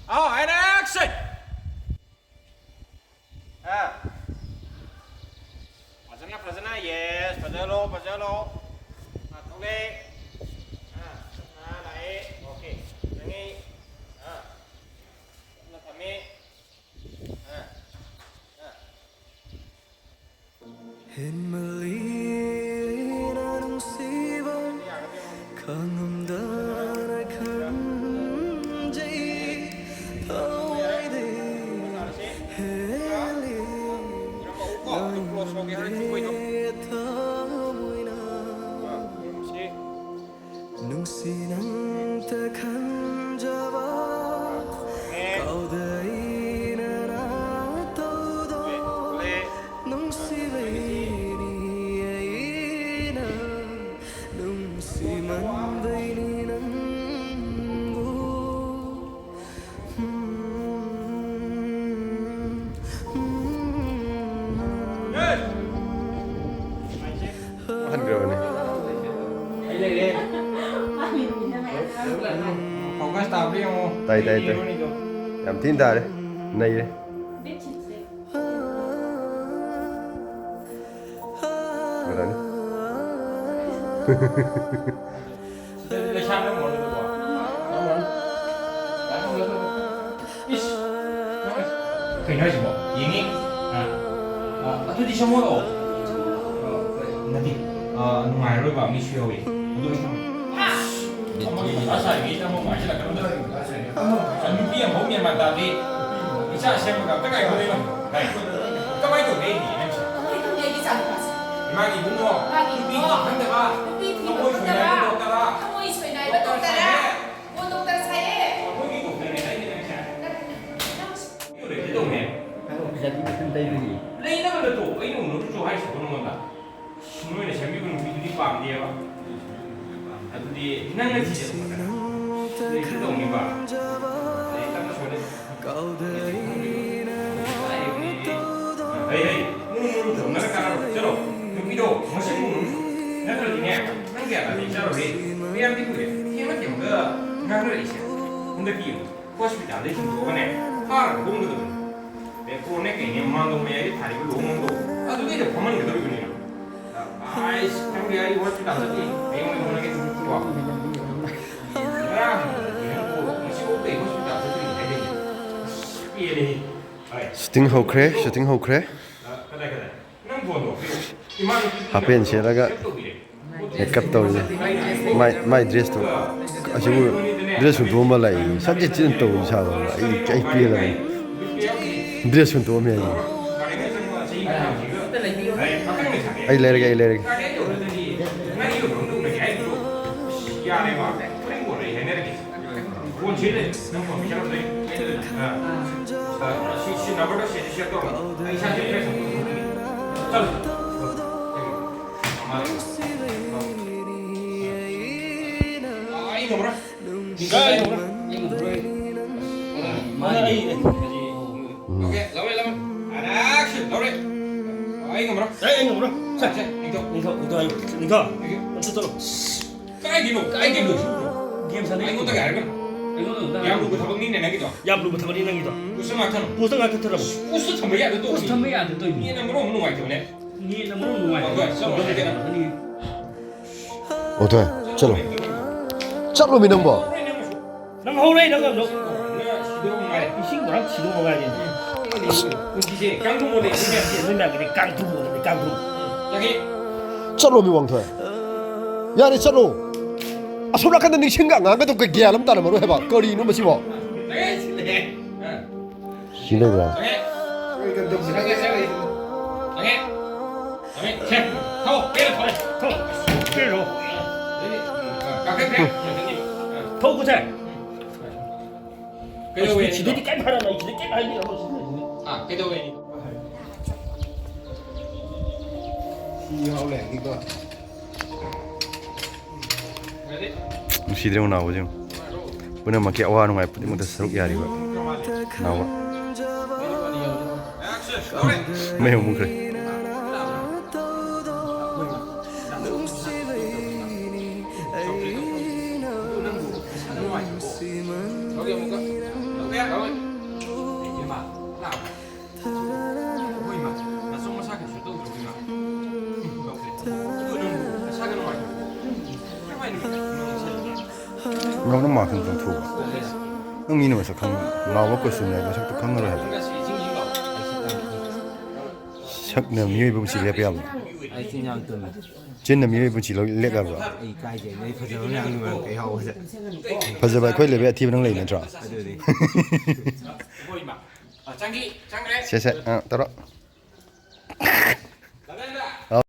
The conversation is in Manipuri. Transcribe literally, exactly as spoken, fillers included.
ꯑꯥꯎ, and action! ꯑꯥ꯫ ꯐꯖꯅ, ꯐꯖꯅ, yes, ꯐꯖꯍꯜꯂꯣ, ꯐꯖꯍꯜꯂꯣ꯫ ꯑꯥ, ꯊꯣꯛꯂꯛꯑꯦ꯫ ꯑꯥ, ꯑꯥ, ꯂꯥꯛꯑꯦ꯫ Okay꯫ ꯅꯪꯒꯤ, ꯑꯥ, ꯇꯞꯅ ꯊꯝꯃꯦ꯫ ꯑꯥ, ꯑꯥ꯫ ꯍꯦꯟꯃꯜꯂꯤꯅ ꯅꯨꯡꯁꯤꯕ ꯈꯪꯉꯝꯗꯅ ꯈꯟꯖꯩ꯫ ꯊꯋꯥꯏꯗꯤ ꯍꯦꯜꯂꯤ ꯅꯪꯒꯤ ꯊꯃꯣꯏꯅ꯫ ꯅꯨꯡꯁꯤ ꯅꯪꯇ ꯈꯟꯖꯕ ꯀꯥꯎꯗ ꯑꯩꯅ ꯅꯥꯇꯧꯗꯣ ꯅꯨꯡꯁꯤꯕꯩꯅꯤ ꯑꯩꯅ ꯅꯨꯡꯁꯤꯃꯟꯕꯩꯅꯤ ꯅꯪꯕꯨ꯫ ꯍꯟꯈ꯭ꯔꯕꯅꯦ꯫ ꯑꯩ ꯂꯩꯔꯦ꯫ Focus ꯇꯥꯕ꯭ꯔꯥ ꯌꯦꯡꯉꯣ꯫ ꯇꯥꯏ, ꯇꯥꯏ, ꯇꯥꯏ꯫ ꯌꯥꯝ ꯊꯤꯅ ꯇꯥꯔꯦ꯫ ꯅꯩꯔꯦ꯫ ꯕꯦꯔꯥꯅꯤ꯫ ꯂꯩꯁꯥꯕꯤ ꯑꯃ ꯑꯣꯏꯔꯒꯀꯣ꯫ ꯏꯁ! ꯀꯩꯅꯣ ꯍꯥꯏꯁꯤꯕꯣ? ꯌꯦꯡꯉꯤ? ꯑꯥ꯫ ꯑꯥ, ꯑꯗꯨꯗꯤ ꯁꯃꯣ ꯂꯥꯛꯑꯣ꯫ ꯅꯠꯇꯦ꯫ ꯑꯥ, ꯅꯨꯡꯉꯥꯏꯔꯔꯣꯏꯕ, ꯃꯤꯁꯨ ꯌꯥꯎꯏ꯫ ꯑꯗꯨ ꯑꯩ ꯁꯃꯣ꯫ ꯑꯃꯒꯤ ꯃꯊꯥ ꯁꯥꯔꯤꯉꯩꯁꯤꯗ ꯑꯃꯃꯨꯛ ꯍꯥꯏꯖꯤꯜꯂꯛꯀꯅꯨꯗ꯫ ꯅꯨꯄꯤ ꯑꯃꯐꯥꯎ ꯃꯦꯟ ꯃꯥꯟ ꯇꯥꯗꯦ꯫ ꯏꯆꯥ ꯁꯦꯝꯃꯒ ꯑꯝꯇ ꯀꯥꯏꯊꯣꯛꯑꯦꯕ꯫ ꯀꯃꯥꯏꯅ ꯇꯧꯅꯤ ꯑꯩꯗꯤ ꯅꯪꯁꯦ? ꯀꯃꯥꯏꯅ ꯇꯧꯅꯤ ꯑꯩꯒꯤ ꯏꯆꯥꯅꯨꯄꯥꯁꯦ? ꯏꯃꯥꯒꯤ ꯏꯕꯨꯡꯉꯣ, ꯃꯥꯒꯤ ꯅꯨꯄꯤ ꯏꯕꯨꯡꯉꯣ, ꯊꯤꯍꯟꯗꯕ, ꯅꯨꯄꯤ ꯊꯤꯍꯟꯗꯕ, ꯊꯃꯣꯏ ꯁꯣꯏꯅꯥꯏꯕ ꯗꯣꯛꯇꯔ, ꯊꯃꯣꯏ ꯁꯣꯏꯅꯥꯏꯕ ꯗꯣꯛꯇꯔ ꯗꯣꯛꯇꯔ ꯁꯥꯏꯌꯦ꯫ ꯁꯥꯏꯌꯦ꯫ ꯑꯩꯈꯣꯏꯒꯤ ꯗꯣꯛꯇꯔꯅꯦ ꯍꯥꯏꯅꯦ ꯅꯪꯁꯦ꯫ ꯅꯪ ꯂꯩꯒꯦ ꯇꯧꯅꯦ꯫ ꯅꯪ ꯑꯣꯐꯤꯁ ꯆꯠꯄꯤ ꯃꯊꯟ ꯇꯩꯕꯒꯤ꯫ ꯂꯩꯅꯕ ꯅꯠꯇ꯭ꯔꯣ? ꯑꯩꯅ ꯎꯅꯔꯨꯆꯣ ꯍꯥꯏꯁꯤꯕꯣ ꯅꯉꯣꯟꯗ? ꯅꯣꯏꯅ ꯁꯦꯝꯕꯤꯕ ꯅꯨꯄꯤꯗꯨꯗꯤ ꯄꯥꯝꯗꯦꯕ꯫ ꯑꯗꯨꯗꯤ ꯅꯪꯅ ꯊꯤꯖꯤꯜꯂꯨ꯫ ꯅꯪꯁꯨ ꯇꯧꯅꯤꯕ꯫ ꯑꯗꯩ ꯇꯞꯅ ꯁꯣꯜꯂꯦ꯫ ꯍꯩ, ꯍꯩ, ꯃꯨꯔꯨ ꯃꯨꯔꯨ ꯇꯧꯅꯔ ꯀꯥꯟꯅꯕ꯫ ꯆꯠꯂꯣ꯫ ꯅꯨꯄꯤꯗꯣ ꯃꯁꯤꯡ ꯃꯨꯔꯨ꯫ ꯅꯠꯇ꯭ꯔꯗꯤꯅꯦ, ꯅꯪ ꯀꯌꯥ ꯇꯥꯗꯦ ꯆꯥꯔꯨꯔꯦ꯫ ꯀꯌꯥꯝꯗꯤ ꯀꯨꯏꯔꯦ꯫ ꯊꯦꯡꯅ ꯊꯦꯡꯅꯒ ꯉꯥꯡꯅꯔꯛꯏꯁꯦ꯫ ꯍꯟꯗꯛꯇꯤ ꯌꯦꯡꯉꯨ꯫ ꯍꯣꯁꯄꯤꯇꯥꯜꯗꯩ ꯆꯤꯡꯊꯣꯛꯑꯒꯅꯦ, ꯐꯥꯔꯒ ꯍꯣꯡꯒꯗꯕꯅꯤ꯫ ꯑꯦ, ꯀꯣꯔꯣꯅꯦ ꯀꯩꯅꯦ ꯃꯃꯥꯡꯗꯣ ꯃꯌꯥꯏꯗ ꯊꯥꯔꯤꯕ ꯂꯨꯍꯣꯡꯐꯝꯗꯣ ꯑꯗꯨꯗꯩꯗ ꯐꯝꯍꯟꯒꯗꯧꯔꯤꯕꯅꯤꯅ꯫ ꯑꯥꯏꯁ, ꯈꯪꯗꯦ, ꯑꯩ ꯍꯣꯁꯄꯤꯇꯥꯜ ꯆꯠꯇ꯭ꯔꯤ꯫ ꯍꯌꯦꯡ ꯑꯣꯏꯅ ꯍꯣꯡꯉꯒꯦ꯫ ꯀꯣ꯫ ꯉꯔꯥꯡ ꯉꯁꯤꯐꯥꯎꯗ ꯑꯩ ꯍꯣꯁꯄꯤꯇꯥꯜ ꯆꯠꯇ꯭ꯔꯤ ꯍꯥꯏꯗꯣꯏꯅꯦ꯫ ꯑꯁ, ꯄꯦꯜꯂꯦꯍꯦ꯫ ꯍꯣꯏ꯫ ꯁꯨꯇꯤꯡ ꯍꯧꯈ꯭ꯔꯦ, ꯁꯨꯇꯤꯡ ꯍꯧꯈ꯭ꯔꯦ꯫ ꯑ, ꯀꯗꯥꯏ, ꯀꯗꯥꯏ? ꯅꯪ ꯐꯣꯟꯗꯣ ꯄꯤꯔꯛꯑꯣ꯫ ꯏꯃꯥꯅ ꯍꯥꯐ ꯄꯦꯟ ꯁꯦꯠꯂꯒ ꯁꯦꯞ ꯇꯧꯕꯤꯔꯦ꯫ ꯃꯦꯀꯞ ꯇꯧꯔꯤꯁꯦ꯫ ꯃꯥꯏ, ꯃꯥꯏ ꯗ꯭ꯔꯦꯁꯇꯨ, ꯑꯁꯤꯕꯨ ꯗ꯭ꯔꯦꯁ ꯍꯨꯟꯗꯣꯛꯑꯝꯕ ꯂꯥꯛꯏ꯫ ꯁꯠ ꯆꯦꯠ ꯆꯦꯠꯅ ꯇꯧꯔꯤ ꯁꯥꯕ꯫ ꯑꯩ, ꯑꯩ ꯄꯦꯜꯂꯕꯅꯤ꯫ ꯗ꯭ꯔꯦꯁ ꯍꯨꯟꯗꯣꯛꯑꯝꯃꯦ ꯍꯥꯏꯁꯦ꯫ ꯑꯩ ꯂꯩꯔꯒꯦ, ꯑꯩ ꯂꯩꯔꯒꯦ꯫ ꯌꯥꯔꯦꯕ꯫ ꯐꯣꯟ ꯁꯤꯜꯂꯦ, ꯅꯪ ꯐꯣꯟ ꯄꯤꯁꯜꯂꯛꯇꯣꯏꯅꯤ꯫ ꯑꯥ, ꯑꯥ, ꯁꯤ, ꯁꯤ ꯅꯝꯕꯔꯗꯣ ꯁꯤꯗ ꯁꯦꯚ ꯇꯧꯔꯣ꯫ ꯑꯩ ꯏꯁꯥꯁꯦ ꯐ꯭ꯔꯦꯁ ꯑꯝꯇ ꯑꯣꯏꯊꯣꯛꯈꯤꯒꯦ꯫ ꯆꯠꯂꯣ꯫ ꯑꯥ, ꯑꯩ ꯉꯝꯃꯔꯣꯏ꯫ ꯑꯩ ꯉꯝꯃꯔꯣꯏ꯫ ꯑꯥ, ꯃꯥꯅ ꯑꯩ ꯑꯣꯀꯦ, ꯂꯧꯔꯦ, ꯂꯧꯔꯦ꯫ ꯑꯦꯟ ꯑꯦꯛꯁꯟ, ꯂꯧꯔꯦ꯫ ꯑꯥ, ꯑꯩ ꯉꯝꯃꯔꯣꯏ꯫ ꯑꯩ, ꯑꯩ ꯉꯝꯃꯔꯣꯏ꯫ ꯁꯦ, ꯁꯦ, ꯅꯤꯡꯊꯧ꯫ ꯅꯤꯡꯊꯧ, ꯅꯤꯡꯊꯧ ꯍꯥꯏꯌꯨ꯫ ꯅꯤꯡꯊꯧ꯫ ꯊꯦꯡꯀ꯭ꯌꯨ꯫ ꯑꯗꯨ ꯆꯠꯂꯣ꯫ ꯀꯥꯏꯗꯩꯅꯣ? ꯀꯥꯏꯗꯩꯅꯣ? ꯒꯦꯝ ꯁꯥꯟꯅꯩ꯫ ꯑꯩꯉꯣꯟꯗꯒ ꯍꯥꯏꯔꯛꯀꯅꯨ꯫ ꯑꯩꯉꯣꯟꯗ ꯌꯥꯝ ꯂꯨꯕ ꯊꯕꯛꯅꯤꯅꯦ ꯅꯪꯒꯤꯗꯣ꯫ ꯌꯥꯝ ꯂꯨꯕ ꯊꯕꯛꯅꯤ ꯅꯪꯒꯤꯗꯣ꯫ ꯄꯣꯁꯇ ꯉꯥꯛꯊꯅꯣ꯫ ꯄꯣꯁꯇ ꯉꯥꯛꯊ ꯊꯔꯝꯃꯣ꯫ ꯄꯣꯁꯇ ꯊꯝꯕ ꯌꯥꯗꯦ ꯇꯣꯛꯑꯣ꯫ ꯄꯣꯁ ꯊꯝꯕ ꯌꯥꯗꯦ ꯇꯧꯏꯅꯤ꯫ ꯅꯦꯠꯅ ꯃꯔꯣꯟ ꯑꯃ ꯅꯨꯡꯉꯥꯏꯇꯕꯅꯦ꯫ ꯅꯦꯠꯅ ꯃꯔꯣꯟ ꯅꯨꯡꯉꯥꯏꯇꯕꯅꯦ꯫ ꯍꯣꯏ, ꯆꯠꯂꯣ, ꯆꯠꯂꯣ꯫ ꯑꯣ, ꯊꯣꯏ, ꯆꯠꯂꯣ꯫ ꯆꯠꯂꯣꯃꯤ ꯅꯪꯕꯣ꯫ ꯅꯪ ꯍꯧꯔꯦ, ꯅꯪ ꯑꯗꯨꯝ꯫ ꯅꯪ ꯁꯤꯗꯧ ꯃꯉꯥꯏꯔꯦ꯫ ꯏꯁꯤꯡ ꯃꯔꯛ ꯁꯤꯗꯧ ꯃꯉꯥꯏꯔꯦ꯫ ꯄꯨꯟꯁꯤꯁꯦ ꯀꯥꯡꯗ꯭ꯔꯨꯝ ꯑꯣꯜꯂꯦ, ꯏꯁꯤꯡ ꯃꯌꯥꯝꯁꯦ꯫ ꯅꯣꯏ ꯃꯌꯥꯝꯒꯤꯗꯤ ꯀꯥꯡꯗ꯭ꯔꯨꯝ ꯑꯣꯜꯂꯦ, ꯀꯥꯡꯗ꯭ꯔꯨꯝ꯫ ꯆꯠꯂꯣꯃꯤ ꯋꯥꯡꯊꯣꯏ꯫ ꯌꯥꯔꯦ, ꯆꯠꯂꯣ꯫ ꯑꯁꯣꯝ ꯅꯥꯀꯟꯗ ꯅꯤꯡꯁꯤꯡꯒ ꯑꯉꯥꯡꯒꯗꯣ ꯀꯩ ꯒ꯭ꯌꯥꯟ ꯑꯃ ꯇꯥꯔꯝꯃꯔꯣꯏ ꯍꯥꯏꯕ꯫ ꯀꯔꯤꯅꯣ ꯃꯁꯤꯕꯣ? ꯁꯤ ꯂꯩꯕ꯭ꯔꯥ? ꯊꯧ, ꯀꯨꯁꯦ꯫ ꯀꯩꯗꯧꯋꯦ? ꯁꯤꯗꯗꯤ ꯀꯩꯝ ꯍꯥꯏꯔꯝꯃꯣꯏ, ꯁꯤꯗ ꯀꯩꯝ ꯍꯥꯏꯕꯤꯔꯝꯃꯣꯏ, ꯁꯤꯗ꯫ ꯑꯥ, ꯀꯩꯗꯧꯋꯦ? ꯁꯤ ꯌꯥꯎ ꯂꯩꯔꯗꯤꯀꯣ꯫ ꯅꯨꯡꯁꯤꯗ꯭ꯔꯦ ꯎꯅꯥꯎꯕꯁꯤꯡ꯫ ꯄꯨꯝꯅꯃꯛꯀꯤ ꯑꯋꯥ ꯅꯨꯡꯉꯥꯏ ꯄꯨꯝꯅꯃꯛꯇ ꯁꯔꯨꯛ ꯌꯥꯔꯤꯕ ꯅꯥꯎꯕ꯫ ꯃꯩ ꯑꯃꯨꯛ ꯃꯨꯠꯈ꯭ꯔꯦ꯫ ꯉꯥꯎꯅ ꯃꯥ ꯈꯪ ꯆꯪꯊꯣꯛꯎ꯫ ꯅꯪ ꯃꯤꯅ ꯃꯁꯛ ꯈꯪ ꯉꯥꯎꯕ ꯀꯣꯏꯁꯟ ꯌꯥꯏ ꯃꯁꯛꯇꯣ ꯈꯪꯉꯔꯣꯏ ꯍꯥꯏꯕ꯫ ꯁꯛꯅ ꯃꯤꯑꯣꯏꯕ ꯄꯨꯟꯁꯤ ꯂꯦꯞꯄ ꯌꯥꯕ꯭ꯔꯣ? ꯑꯩ ꯆꯤꯟ ꯌꯥꯝ ꯇꯨꯝꯃꯦ꯫ ꯆꯤꯟꯅ ꯃꯤꯑꯣꯏꯕ ꯄꯨꯟꯁꯤ ꯂꯦꯞ ꯌꯥꯕ꯭ꯔꯣ? ꯑꯩ ꯏꯀꯥꯏꯖꯩ ꯅꯣꯏ ꯐꯖꯕ ꯃꯌꯥꯝꯒꯤ ꯃꯔꯛꯇ ꯑꯩ ꯍꯥꯎꯕꯁꯦ꯫ ꯐꯖꯕ ꯑꯩꯈꯣꯏ ꯂꯩꯕ ꯑꯊꯤꯕ ꯅꯪ ꯂꯩ ꯅꯠꯇ꯭ꯔꯣ? ꯑꯗꯨꯗꯤ꯫ ꯁꯦ ꯁꯦ ꯑꯥ ꯇꯧꯔꯣ꯫